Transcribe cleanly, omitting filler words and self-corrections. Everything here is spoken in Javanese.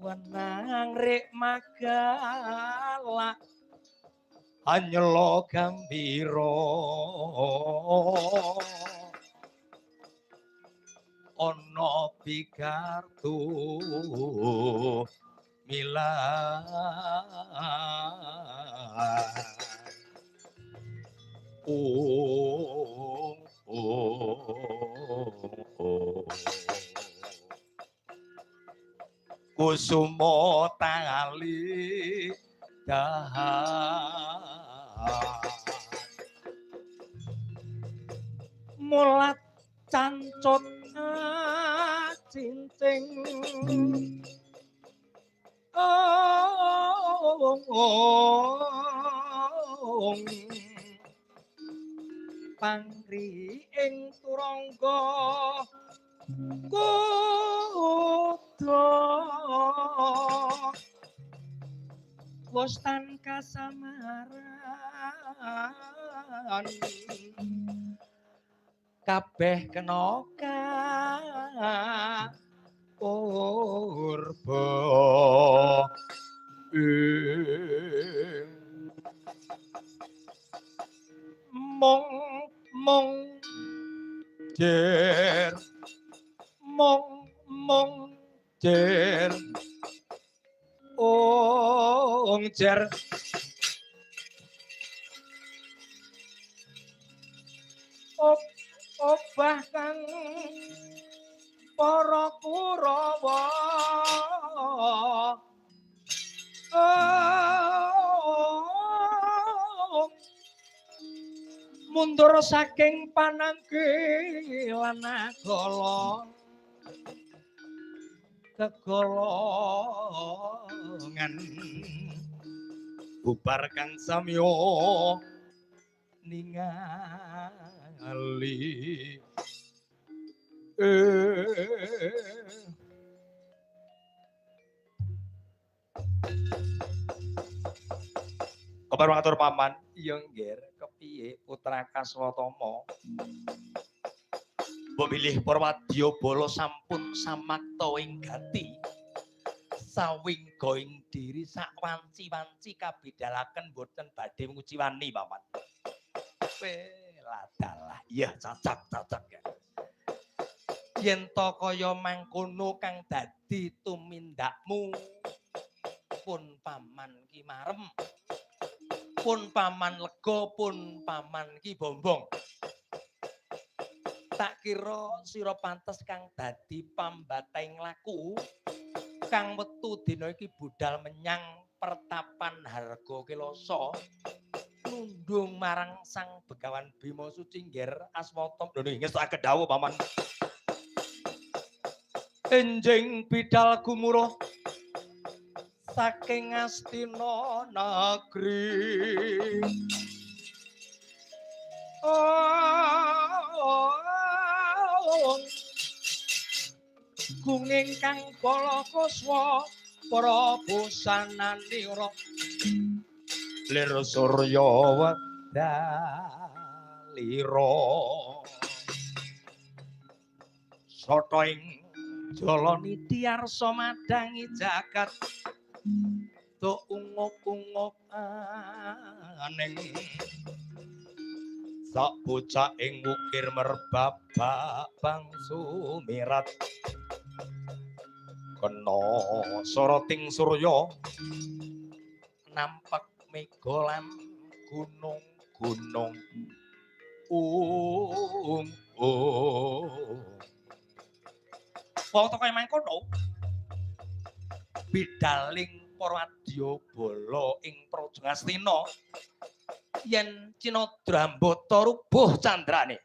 Wenang rek magalak anyelo gambira ana pikartu milan ung ung kusumo tali dahan mulat cancot cincing ong ong pangri ing turangga kuda wostan kasamaran kabeh kena purba mong mong jer mong mong jer ong jer obah kang para Kurawa mundur saking panangkilan golong kegolongan bubar kang samya ningali. Kabar matur paman, iya nggih, kepiye putra Kaswatama? Mbok bilih Parwadya bala sampun samakta ing gati. Sawingga ing diri sak wanci-wanci kabidalaken boten badhe nguciwani paman. Ladalah, iya cacak-cacak ya. Yen to kaya mangkono kang dadi tumindakmu pun paman ki marem, pun paman lega, pun paman ki bombong. Tak kira sira pantes kang dadi pambateng laku kang metu dina iki budal menyang pertapan Harga Kelasa nundung marang Sang Begawan Bima Suci Ngger Aswata. Lho ngestokaken dawuh paman. Enjing bidal gumuruh saking Astina negeri. Oh, gunging kang bala kuswa para busananira lir surya wedalira sata ing jalani arsa madangi jagat do ungup-ungup aning sak bocah ing wukir merbabak bangsu mirat kena soroting surya nampak mega lan gunung-gunung ung ung. Wong toko mangkono bidaling Parwadya bala ing Praja Ngastina yen Cinadra Ambata rubuh candrane.